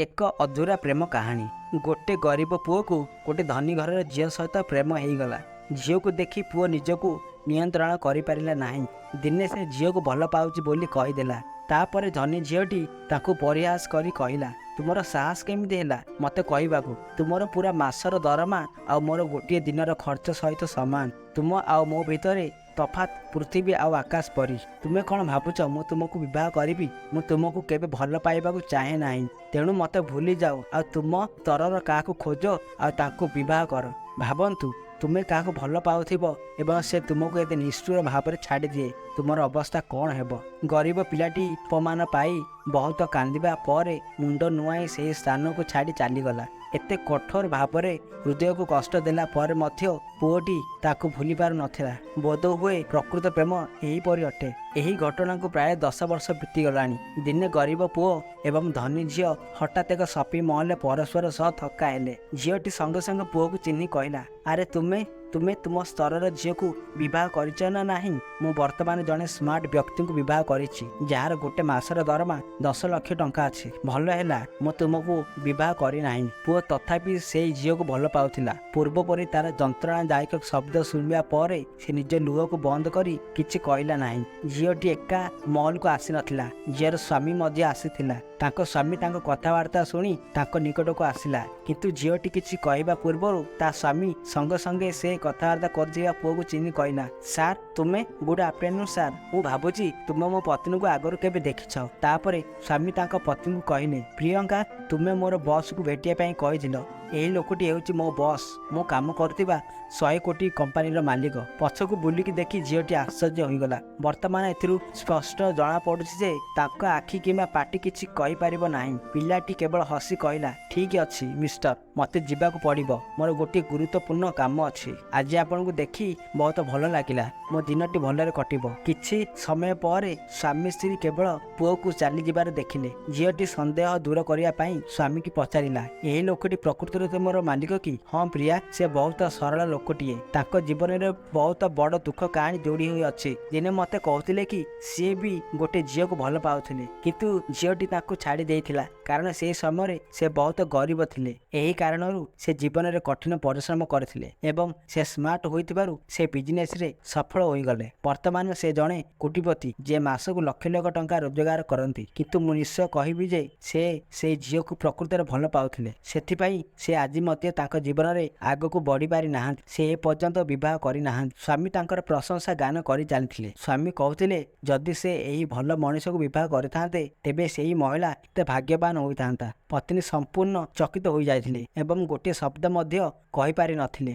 ଏକ ଅଧୁରା ପ୍ରେମ କାହାଣୀ। ଗୋଟେ ଗରିବ ପୁଅକୁ ଗୋଟେ ଧନୀ ଘରର ଝିଅ ସହିତ ପ୍ରେମ ହେଇଗଲା। ଝିଅକୁ ଦେଖି ପୁଅ ନିଜକୁ ନିୟନ୍ତ୍ରଣ କରିପାରିଲା ନାହିଁ। ଦିନେ ସେ ଝିଅକୁ ଭଲ ପାଉଛି ବୋଲି କହିଦେଲା। ତାପରେ ଧନୀ ଝିଅଟି ତାକୁ ପରିହାସ କରି କହିଲା, ତୁମର ସାହସ କେମିତି ହେଲା ମୋତେ କହିବାକୁ? ତୁମର ପୁରା ମାସର ଦରମା ଆଉ ମୋର ଗୋଟିଏ ଦିନର ଖର୍ଚ୍ଚ ସହିତ ସମାନ। ତୁମ ଆଉ ମୋ ଭିତରେ ତଫାତ୍ ପୃଥିବୀ ଆଉ ଆକାଶ ପରି। ତୁମେ କ'ଣ ଭାବୁଛ ମୁଁ ତୁମକୁ ବିବାହ କରିବି? ମୁଁ ତୁମକୁ କେବେ ଭଲ ପାଇବାକୁ ଚାହେଁ ନାହିଁ। ତେଣୁ ମୋତେ ଭୁଲି ଯାଅ ଆଉ ତୁମ ସ୍ତରର କାହାକୁ ଖୋଜ ଆଉ ତାଙ୍କୁ ବିବାହ କର। ଭାବନ୍ତୁ, ତୁମେ କାହାକୁ ଭଲ ପାଉଥିବ ଏବଂ ସେ ତୁମକୁ ଏତେ ନିଷ୍ଠୁର ଭାବରେ ଛାଡ଼ିଦିଏ, ତୁମର ଅବସ୍ଥା କ'ଣ ହେବ? ଗରିବ ପିଲାଟି ଅପମାନ ପାଇ ବହୁତ କାନ୍ଦିବା ପରେ ମୁଣ୍ଡ ନୁଆଇଁ ସେହି ସ୍ଥାନକୁ ଛାଡ଼ି ଚାଲିଗଲା। ଏତେ କଠୋର ଭାବରେ ହୃଦୟକୁ କଷ୍ଟ ଦେଲା ପରେ ମଧ୍ୟ ପୁଅଟି ତାକୁ ଭୁଲି ପାରୁନଥିଲା। ବୋଧହୁଏ ପ୍ରକୃତ ପ୍ରେମ ଏହିପରି ଅଟେ। ଏହି ଘଟଣାକୁ ପ୍ରାୟ 10 ବର୍ଷ ବିତିଗଲାଣି। ଦିନେ ଗରିବ ପୁଅ ଏବଂ ଧନୀ ଝିଅ ହଠାତ୍ ଏକ ସପିଂ ମହଲରେ ପରସ୍ପର ସହ ଧକ୍କା ହେଲେ। ଝିଅଟି ସଙ୍ଗେ ସଙ୍ଗେ ପୁଅକୁ ଚିହ୍ନି କହିଲା, ଆରେ ତୁମେ, ତୁମେ ତୁମ ସ୍ତରର ଝିଅକୁ ବିବାହ କରିଛ ନା ନାହିଁ? ମୁଁ ବର୍ତ୍ତମାନ ଜଣେ ସ୍ମାର୍ଟ ବ୍ୟକ୍ତିଙ୍କୁ ବିବାହ କରିଛି, ଯାହାର ଗୋଟେ ମାସର ଦରମା 10 ଲକ୍ଷ ଟଙ୍କା ଅଛି। ଭଲ ହେଲା ମୁଁ ତୁମକୁ ବିବାହ କରିନାହିଁ। ପୁଅ ତଥାପି ସେଇ ଝିଅକୁ ଭଲ ପାଉଥିଲା। ପୂର୍ବପରି ତାର ଯନ୍ତ୍ରଣାଦାୟକ ଶବ୍ଦ ଶୁଣିବା ପରେ ସେ ନିଜ ଲୁହକୁ ବନ୍ଦ କରି କିଛି କହିଲା ନାହିଁ। ଝିଅଟି ଏକା ମଲକୁ ଆସିନଥିଲା, ଝିଅର ସ୍ୱାମୀ ମଧ୍ୟ ଆସିଥିଲା। ତାଙ୍କ ସ୍ୱାମୀ ତାଙ୍କ କଥାବାର୍ତ୍ତା ଶୁଣି ତାଙ୍କ ନିକଟକୁ ଆସିଲା। କିନ୍ତୁ ଝିଅଟି କିଛି କହିବା ପୂର୍ବରୁ ତା ସ୍ୱାମୀ ସଙ୍ଗେ ସଙ୍ଗେ ସେ କଥାବାର୍ତ୍ତା କରୁଥିବା ପୁଅକୁ ଚିହ୍ନି କହିଲା, ସାର୍, ତୁମେ? Good afternoon sir. ମୁଁ ଭାବୁଛି ତୁମେ ମୋ ପତ୍ନୀକୁ ଆଗରୁ କେବେ ଦେଖିଛ। ତାପରେ ସ୍ୱାମୀ ତାଙ୍କ ପତ୍ନୀକୁ କହିଲେ, ପ୍ରିୟଙ୍କା, ତୁମେ ମୋର ବସ୍କୁ ଭେଟିବା ପାଇଁ କହିଥିଲ। ଏହି ଲୋକଟି ହେଉଛି ମୋ ବସ୍, ମୁଁ କାମ କରୁଥିବା 100 କୋଟି କମ୍ପାନୀର ମାଲିକ। ପଛକୁ ବୁଲିକି ଦେଖି ଝିଅଟି ଆଶ୍ଚର୍ଯ୍ୟ ହୋଇଗଲା। ବର୍ତ୍ତମାନ ଏଥିରୁ ସ୍ପଷ୍ଟ ଜଣାପଡ଼ୁଛି ଯେ ତାଙ୍କ ଆଖି କିମ୍ବା ପାଟି କିଛି କହିପାରିବ ନାହିଁ। ପିଲାଟି କେବଳ ହସି କହିଲା, ଠିକ୍ ଅଛି ମିଷ୍ଟର, ମୋତେ ଯିବାକୁ ପଡ଼ିବ। ମୋର ଗୋଟିଏ ଗୁରୁତ୍ୱପୂର୍ଣ୍ଣ କାମ ଅଛି। ଆଜି ଆପଣଙ୍କୁ ଦେଖି ବହୁତ ଭଲ ଲାଗିଲା। ମୋ ଦିନଟି ଭଲରେ କଟିବ। କିଛି ସମୟ ପରେ ସ୍ୱାମୀ ସ୍ତ୍ରୀ କେବଳ ପୁଅକୁ ଚାଲିଯିବାର ଦେଖିଲେ। ଝିଅଟି ସନ୍ଦେହ ଦୂର କରିବା ପାଇଁ ସ୍ୱାମୀକି ପଚାରିଲା, ଏହି ଲୋକଟି ପ୍ରକୃତରେ ତୁମର ମାଲିକ କି? ହଁ ପ୍ରିୟା, ସେ ବହୁତ ସରଳ ଲୋକଟିଏ। ତାଙ୍କ ଜୀବନରେ ବହୁତ ବଡ଼ ଦୁଃଖ କାହାଣୀ ଯୋଡ଼ି ହୋଇ ଅଛି। ଦିନେ ମୋତେ କହୁଥିଲେ କି ସିଏ ବି ଗୋଟେ ଝିଅକୁ ଭଲ ପାଉଥିଲେ, କିନ୍ତୁ ଝିଅଟି ତାଙ୍କୁ ଛାଡ଼ି ଦେଇଥିଲା, କାରଣ ସେହି ସମୟରେ ସେ ବହୁତ ଗରିବ ଥିଲେ। ଏହି କାରଣରୁ ସେ ଜୀବନରେ କଠିନ ପରିଶ୍ରମ କରିଥିଲେ ଏବଂ ସେ ସ୍ମାର୍ଟ ହୋଇଥିବାରୁ ସେ ବିଜନେସରେ ସଫଳ ହୋଇଗଲେ। ବର୍ତ୍ତମାନ ସେ ଜଣେ କୋଟିପତି, ଯିଏ ମାସକୁ ଲକ୍ଷ ଲକ୍ଷ ଟଙ୍କା ରୋଜଗାର କରନ୍ତି। କିନ୍ତୁ ମୁଁ ନିଶ୍ଚୟ କହିବି ଯେ ସେ ସେଇ ଝିଅକୁ ପ୍ରକୃତରେ ଭଲ ପାଉଥିଲେ। ସେଥିପାଇଁ ସେ ଆଜି ମଧ୍ୟ ତାଙ୍କ ଜୀବନରେ ଆଗକୁ ବଢ଼ିପାରି ନାହାନ୍ତି। ସେ ଏ ପର୍ଯ୍ୟନ୍ତ ବିବାହ କରିନାହାନ୍ତି। ସ୍ୱାମୀ ତାଙ୍କର ପ୍ରଶଂସା ଗାନ କରି ଚାଲିଥିଲେ। ସ୍ୱାମୀ କହୁଥିଲେ, ଯଦି ସେ ଏହି ଭଲ ମଣିଷକୁ ବିବାହ କରିଥାନ୍ତେ, ତେବେ ସେହି ମହିଳା ଏତେ ଭାଗ୍ୟବାନ ହୋଇଥାନ୍ତା। ପତ୍ନୀ ସମ୍ପୂର୍ଣ୍ଣ ଚକିତ ହୋଇଯାଇଥିଲେ ଏବଂ ଗୋଟିଏ ଶବ୍ଦ ମଧ୍ୟ କହିପାରି ନଥିଲେ।